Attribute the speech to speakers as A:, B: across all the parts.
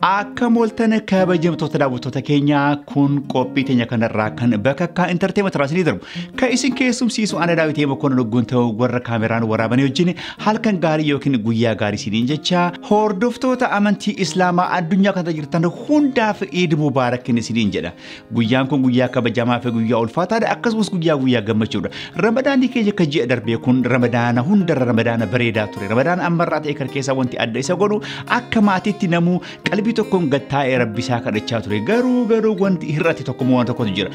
A: Akka mooltan kabajamtoota daawwattoota keenyaa kun qophii teenya kanarraa kan Bakakkaa Entertainment irraa isinii darbu. Kan isin keessumsiisu ana Daawitee Mokonnon Ogguun ta'u warra kaameraan waraabanii wajjin halkan gaarii yookiin guyyaa gaarii isiniin jecha hordoftoota amantii Islaamaa addunyaa kana jirtan hundaaf Iid Mubaarak isiniin jedha. Guyyaan kun guyyaa kabajamaa fi guyyaa ulfaataadha, akkasumas guyyaa gammachuudha. Ramadaanni keenya kan ji'a darbee kun ramadaana hundarra ramadaana bareedaa ture. Ramadaana ammarraa ta'e kan keessaa wanti adda isa godhu akka maatiitti namuu qalbii tokkoon gad taa'ee rabbisaa kadhachaa ture. Garuu wanti hir'ate tokko waan tokkotu jira.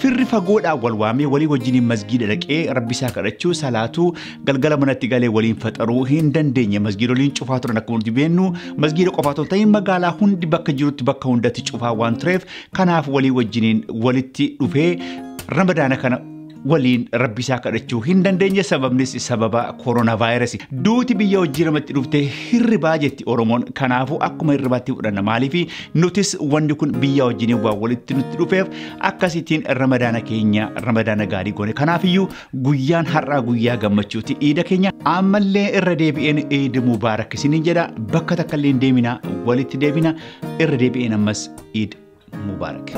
A: Firri fagoodhaan wal waamee walii wajjin masgiida dhaqee rabbisaa kadhachuu salaatuu galgala manatti galee waliin faxaruu hin dandeenye. Masgiidoliin cufaa turan akkuma nuti beennu masgiida qofaa otoo hin ta'in magaalaa hundi bakka jirutti bakka hundatti cufaa waan tureef kanaaf walii wajjiniin walitti dhufee ramadaana kana waliin rabbisaa kadhachuu hin dandeenye. Sababnis sababa koronaa vaayirasii. Duuti biyya hojii namatti dhufte hirribaa jetti Oromoon. Kanaafuu akkuma hirribaatti fudhanna. Maaliif nutis wanni kun biyya wajjin waan walitti nutti dhufeef akkasittiin ramadaana keenya ramadaana gaarii goone. Kanaafiyyuu guyyaan har'aa guyyaa gammachuuti. Iida keenya ammallee irra deebi'een Iid Mubaarak isiniin jedha. Bakka takka illee hin deemina, walitti deebina. Irra deebi'een ammas Iid Mubaarak.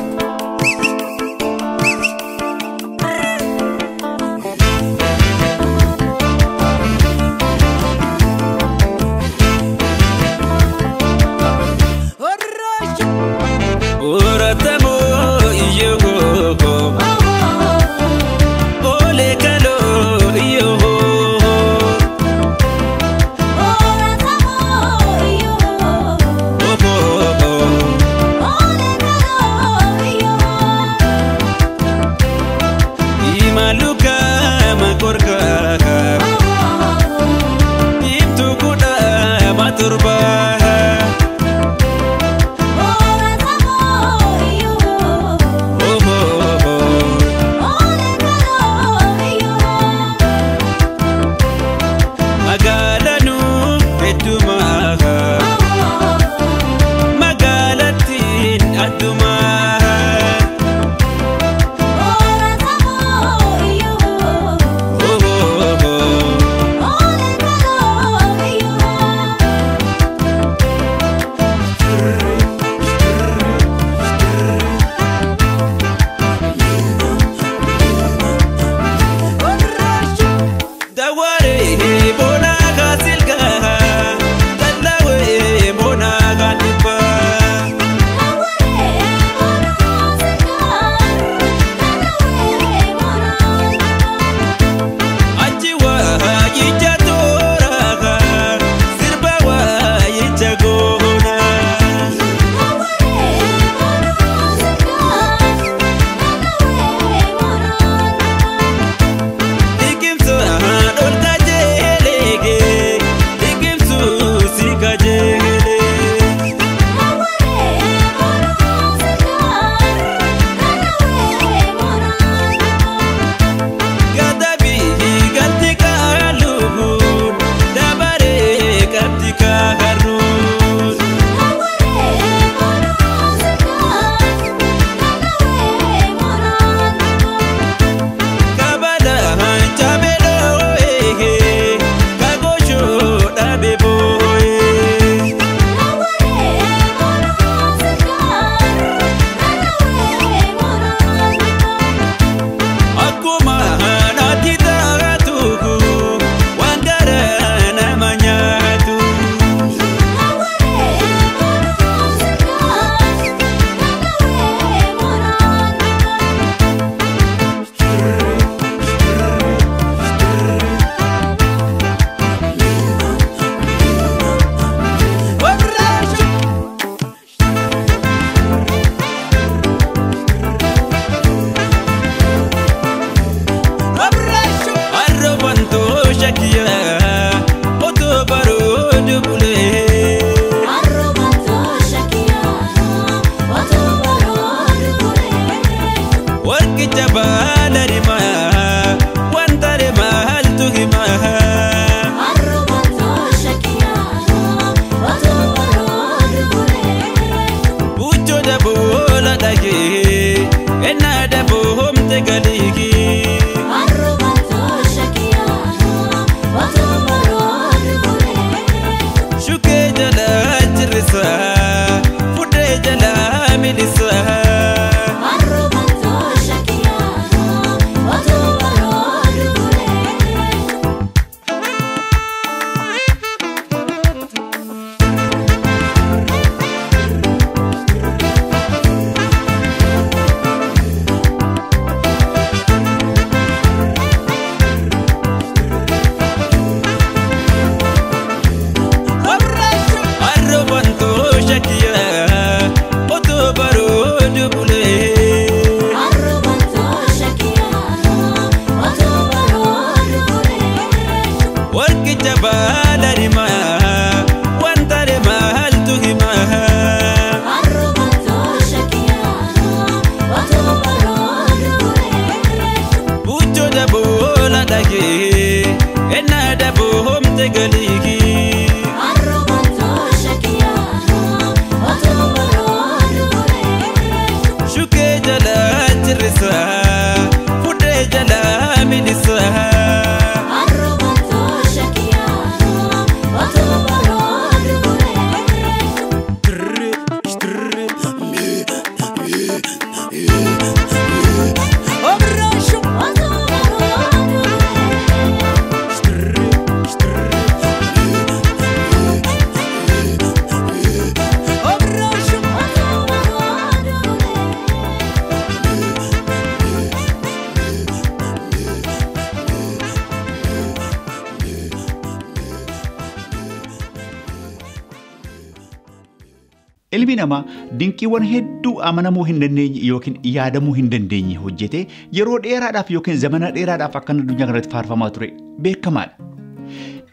A: Ilmi namaa dinqiiwwan hedduu amanamuu hin dandeenye yookiin yaadamuu hin dandeenye hojjete yeroo dheeraadhaaf yookiin zamana dheeraadhaaf akkan addunyaa kanarratti faarfamaa ture beekamaadha.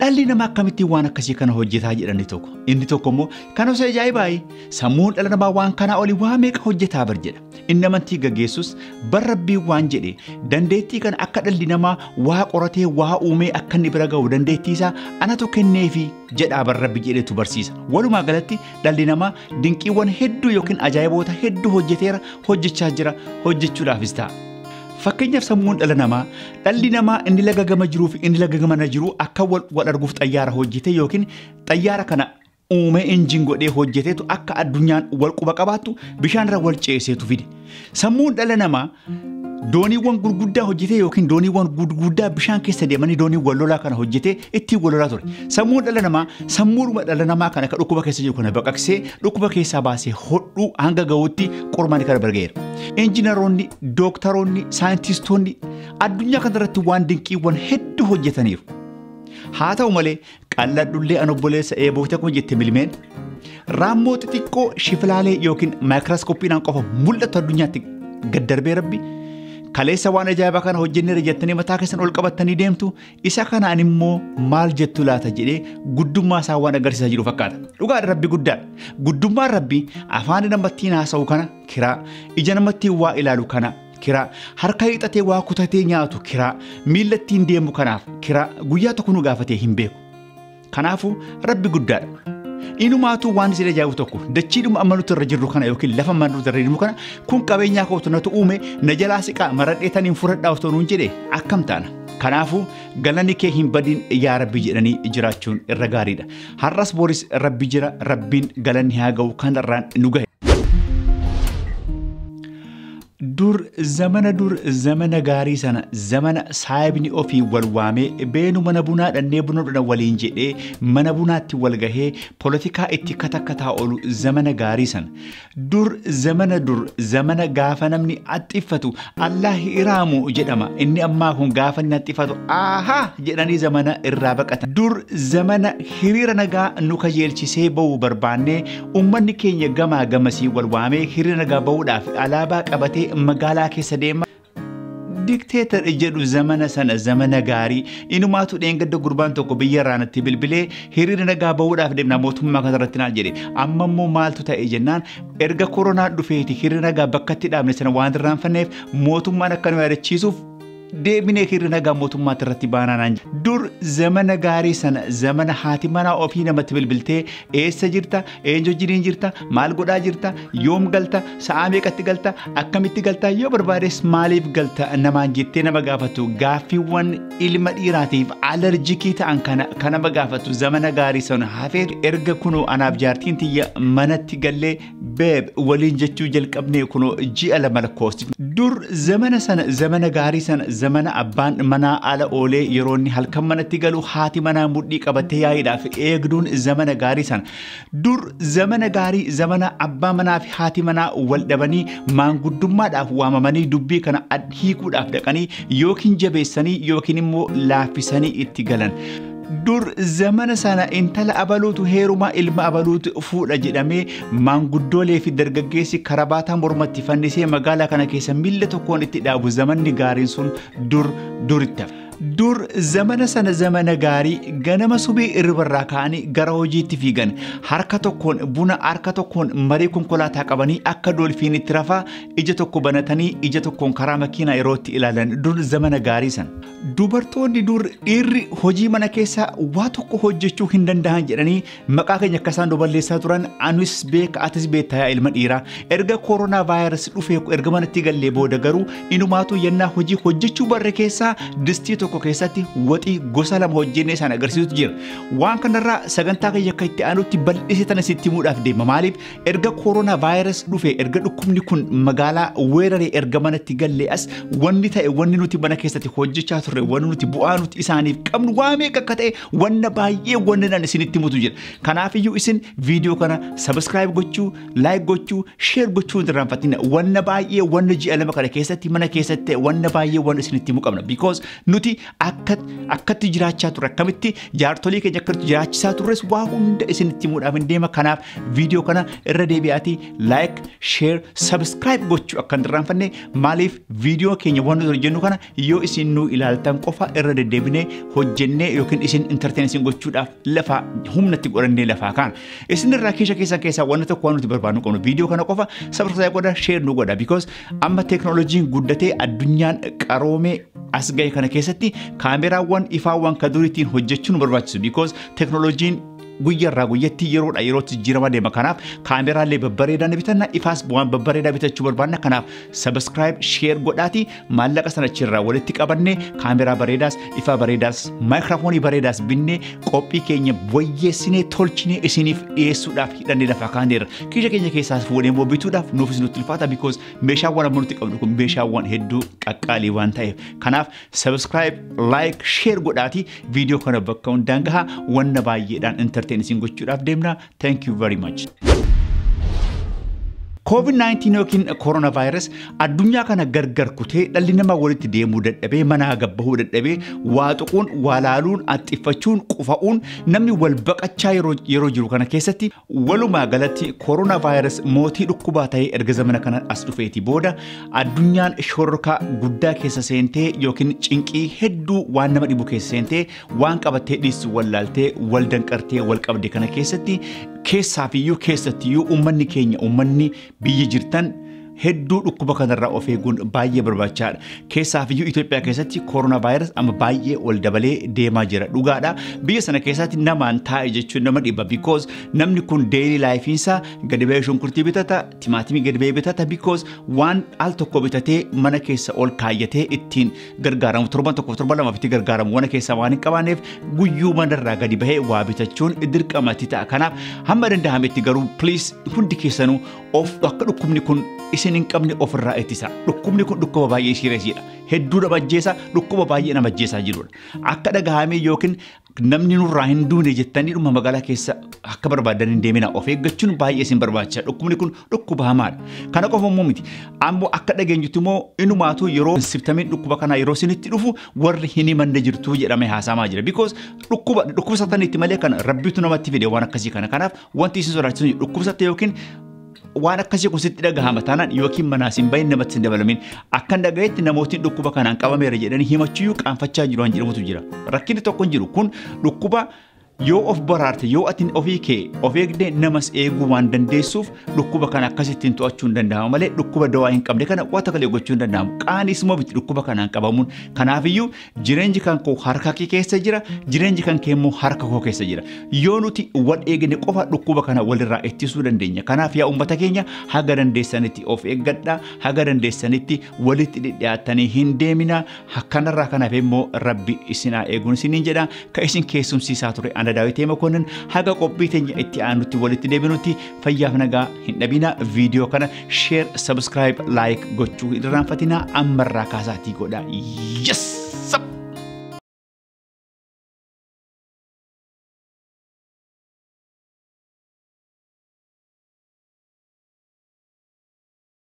A: Dhalli namaa akkamittiin waan akkasii kana hojjetaa jedhani tokko. Inni tokko immoo kan osoo ajaa'ibaayi sammuun dhala namaa waan kanaa olii waa meeqa hojjetaa bar jedha. Inni amantii gaggeessus bar rabbii waan jedhe dandeettii kana akka dhalli namaa waa qoratee waa uumee akka inni bira ga'u dandeettii isaa anatu kenneefi jedhaa bar rabbi jedhetu barsiisa. Walumaa galatti dhalli namaa dinqiiwwan hedduu yookiin ajaa'iboota hedduu hojjeteera, hojjechaa jira, hojjechuudhaafis ta'a. Fakkeenyaaf sammuun dhala namaa dhalli namaa inni laga gama jiruu fi inni laga gamana jiru akka wal arguuf xayyaara hojjete yookiin xayyaara kana uumee injin godhee hojjeteetu akka addunyaan wal quba qabaattu bishaanirra wal ceeseetu fide. Sammuun dhala namaa dooniiwwan gurguddaa hojjetee yookiin dooniiwwan gurguddaa bishaan keessa deemanii dooniiwwan lolaa kana hojjetee ittiin wal lolaa ture. Sammuun dhala namaa sammuudhuma dhala namaa kana akka dhukkuba keessa jiru kana baqaqsee dhukkuba keessaa baasee hodhuu hanga ga'utti qormaanni kana barga'eera. Injiinaroonni, dooktaroonni, saayintistoonni addunyaa kanarratti waan dinqiiwwan hedduu hojjetaniiru. Haa ta'u malee qalladhullee an obboleessa eeboofte akkuma jette milmeen raammoo xixiqqoo shiflaalee yookiin maayikirooskooppiidhaan qofa mul'atu addunyaatti gad darbee rabbi kaleessa waan ajaa'ibaa kana hojjenneera jettanii mataa keessan ol qabattanii deemtu isa kanaan immoo maal jettu laata jedhee guddummaa isaa waan agarsiisaa jiru fakkaata. Dhugaadha rabbi guddaadha. Guddummaan rabbi afaan namattiin haasa'u kana kiraa, ija namattiin waa ilaalu kana kiraa, harka hiixatee waa kutatee nyaatu kiraa, miilla ittiin deemu kanaaf kiraa guyyaa tokko nu gaafatee hin beeku. Kanaafuu rabbi guddaadha. Inumaatu waan isin ajaa'ibu tokko dachiidhuma amma nuti irra jirru kana yookiin lafa amma nuti irra jirru kana kun qabeenyaa kootu natu uume na jalaa siqaa maradheetaniin fudhadhaa otoo nuun jedhe akkam taana. Kanaafuu galanni kee hin badin yaa rabbi jedhanii jiraachuun irra gaariidha. Har'as boris rabbi jira, rabbiin galanni haa ga'u kanarraan nu gahe. Dur zamana dur zamana gaarii sana zamana saayibni ofii wal waamee beenu mana bunaa dhannee buna dhugna waliin jedhee mana bunaatti wal gahee polotikaa itti katakkataa oolu zamana gaarii sana. Dur zamana dur zamana gaafa namni axxiffatu Allah iraamu jedhama. Inni ammaa kun gaafa inni axxiffatu ahaa jedhanii zamana irraa baqatan. Dur zamana hiriira nagaa nu kajeelchisee ba'uu barbaannee uummanni keenya gamaa gamasii wal waamee hiriira nagaa ba'uudhaaf alaabaa qabatee magaalaa keessa deema. Dikteetar jedhu zamana sana zamana gaarii inumaatu dheengadda gurbaan tokko biyya irraanatti bilbilee hiriira nagaa ba'uudhaaf deemna mootummaa kanarratti naan jedhe. Amma immoo maaltu ta'e jennaan erga koronaan dhufeeti hiriira nagaa bakkatti dhaabne sana waan irraanfanneef mootummaan akka nu yaadachiisuuf deebinee hiriira nagaa mootummaatti irratti baanaa naan jedhe. Dur zamana gaarii sana zamana haati manaa ofii namatti bilbiltee eessa jirta, eenyu wajjiniin jirta, maal godhaa jirta, yoom galta, sa'aa meeqatti galta, akkamitti galta, yoo barbaades maaliif galta namaan jettee nama gaafatu gaaffiiwwan ilma dhiiraatiif alarjikii ta'an kana kan nama gaafatu zamana gaarii sana hafee erga kunoo anaaf jaartiin tiyya manatti gallee beeb waliin jechuu jalqabnee kunoo ji'a lama lakkoofsi. Dur zamana sana zamana gaarii sana zamana abbaan manaa ala oolee yeroo inni halkan manatti galu haati manaa mudhii qabattee yaa'iidhaaf eegduun zamana gaarii sana. Dur zamana gaarii zamana abbaa manaa fi haati manaa wal dhabanii maanguddummaadhaaf waamamanii dubbii kana hiikuudhaaf dhaqanii yookiin jabeessanii yookiin immoo laaffisanii itti galan. Dur zamana sana intala abaluutu heeruma ilma abaluutu fuudha jedhamee maanguddoolee fi dargaggeessi karabaataa mormatti fannisee magaalaa kana keessa miilla tokkoon itti dhaabu zamanni gaariin sun dur duritti hafe. Dur zamana sana zamana gaarii ganama subii irribarraa ka'anii gara hojiitti fiigan harka tokkoon buna harka tokkoon marii konkolaataa qabanii akka doolfiinitti rafaa ija tokko banatanii ija tokkoon karaa makiinaa yeroo itti ilaalan dur zamana gaarii sana. Dubartoonni dur dhiirri hojii mana keessaa waa tokko hojjechuu hin danda'an jedhanii maqaa keenya akka isaan duballeessaa turan anis beeka atis beektaa yaa ilma dhiiraa. Erga koronaa vaayirasii dhufee erga manatti gallee booda garuu inumaatu yennaa hojii hojjechuu barre keessaa distii tokko keessatti waxii gosa lama hojjennee isaan agarsiisutu jira. Waan kanarraa sagantaa kiyya akka itti aanutti bal'isee tana sitti himuudhaaf deema. Maaliif erga koronaa vaayirasii dhufee erga dhukkubni kun magaalaa weeraree erga manatti gallee as wanni ta'e wanni nuti mana keessatti hojjechaa turre wanni nuti bu'aa nuti isaaniif qabnu waa meeqa akka ta'e wanna baay'ee wanni nan isinitti himutu jira. Kanaafiyyuu isin viidiyoo kana subscribe gochuu, like gochuu, share gochuu hin irraanfatina. Wanna baay'ee wanna ji'a lama kana keessatti mana keessatti ta'e wanna baay'ee wanna isinitti himuu qabna. Because nuti akkatti jiraachaa turre, akkamitti jaartolii keenya akkatti jiraachisaa turres waa hunda isinitti himuudhaaf hin deema. Kanaaf viidiyoo kana irra deebi'aatii like, share, subscribe gochuu akka hin irraanfanne. Maaliif viidiyoo keenya waan nuti hojjennu kana yoo isin nu ilaaltan qofa irra deddeebinee hojjennee yookiin isin entertain isin gochuudhaaf lafa humnatti godhannee lafaa kaana. Isin irraa keesha keessan keessaa wanna tokko waan nuti barbaadnu qabnu viidiyoo kana qofa subscribe godha, share nu godha, because amma teeknooloojiin guddatee addunyaan qaroomee as ga'e kana keessatti kaameraawwan ifaawwan kan duriitiin hojjechuu nu barbaachisu, because teeknooloojiin guyyarraa guyyatti yeroodha yerootti jijjiiramaa deema. Kanaaf kaameraalee babbareedaa ni bitanna, ifaas waan babbareedaa bitachuu barbaanna. Kanaaf subscribe, share godhaati maallaqa sana achirraa walitti qabannee kaameraa bareedaas, ifa bareedaas, maayikiraafoonii bareedaas binnee qophii keenya wayyeessinee tolchinee isiniif dhiyeessuudhaaf hidhannee lafaa kaaneerra. Kiisha keenya keessaas fuudhee immoo bituudhaaf nuufis nutti ulfaata, because meeshaawwan amma nuti qabnu kun meeshaawwan hedduu qaqqaalii waan ta'eef. Kanaaf subscribe, like, share godhaati viidiyoo kana bakka hundaan gahaa. Wanna baay'eedhaan entertain isin gochuudhaaf deemna. Thank you very much. COVID-19 yookiin coronavirus addunyaa kana gargar kutee dhalli namaa walitti deemuu dadhabee, manaa gabbahuu dadhabee, waa tuquun, waa laaluun, axxiffachuun, qufa'uun namni wal baqachaa yeroo jiru kana keessatti, walumaa galatti coronavirus mootii dhukkubaa ta'ee erga zamana kana as dhufeeti booda addunyaan shororkaa guddaa keessa seentee yookiin cinqii hedduu waan nama dhibu keessa seentee, waan qabattee dhiissu wallaaltee, wal danqartee wal qabde kana keessatti, keessaafiyyuu keessattiyyuu uummanni keenya, uummanni biyya jirtan hedduu dhukkuba kanarraa of eeguun baay'ee barbaachisaadha. Keessaafiyyuu Itoophiyaa keessatti kooroonaa vaayirasi amma baay'ee ol dabalee deemaa jira. Dhugaadha. Biyya sana keessatti namaan taa'e jechuun nama dhiba, because namni kun daily lifeiinsaa gadi ba'ee shunkurtii bitata, timaatimii gadi ba'ee bitata, because waan al tokko bitatee mana keessa ol kaayyatee ittiin gargaaramu, torban tokko torban lamaaf itti gargaaramu mana keessaa waan hin qabaanneef guyyuu manarraa gadi bahee waa bitachuun dirqamatti ta'a. Kanaaf hamma danda'ametti garuu please hundi keessanuu of akka dhukkubni kun isin hin qabne ofirraa ittisa. Dhukkubni kun dhukkuba baay'ee seriousiidha. Hedduu nama ajjeesa, dhukkuba baay'ee nama ajjeesaa jirudha. Akka dhagahamee yookiin namni nurraa hin duune jettanii dhuma magaalaa keessa akka barbaadan hin deemina. Of eeggachuun baay'ee isin barbaachisa. Dhukkubni kun dhukkuba hamaadha. Kana qofa immoo miti. Ammoo akka dhageenyutti immoo inumaatu yeroo symptomiin dhukkuba kanaa yeroo isinitti dhufu warri hin himanne jirtu jedhamee haasamaa jira. Because dhukkuba dhukkubsatanitti malee kana rabbitu namatti fide waan akkasii kana. Kanaaf wanti isin sodaachisu, dhukkubsatte yookiin waan akkasii kun sitti dhagahama taanaan yookiin manaas hin bahin, namatti hin dabalamin. Akkan dhagayetti namootiin dhukkuba kanaan qabameera jedhanii himachuuyyuu qaanfachaa jiru waan jedhamutu jira. Rakkinni tokko hin jiru. Kun dhukkuba yoo of baraarte, yoo ati ofii kee of eegde, namas eeguu waan dandeessuuf dhukkuba kana akkasittiin to'achuu hin danda'amu malee dhukkuba dawaa hin qabne kana waa takka gochuu hin danda'amu. Qaanis immoo miti dhukkuba kanaan qabamuun. Kanaafiyyuu jireenyi kan koo harka kee keessa jira, jireenyi kan kee immoo harka koo keessa jira. Yoo nuti wal eegne qofa dhukkuba kana walirraa ittisuu dandeenya. Kanaaf yaa uummata keenya, haga dandeessanitti of eeggadhaa, haga dandeessanitti walitti dhidhiyaatanii hin deemina. Kanarraa kanaaf immoo rabbi isin haa eeguun isiniin jedha. Ka isin keessumsiisaa ture ana Daawitee Makoonnin. Haga qophii teenya itti aanutti walitti deebinutti fayyaaf nagaa hin dhabina. Viidiyoo kana share, subscribe, like gochuu hin irraanfatina. Ammarraa kaasaatii godha. Yes!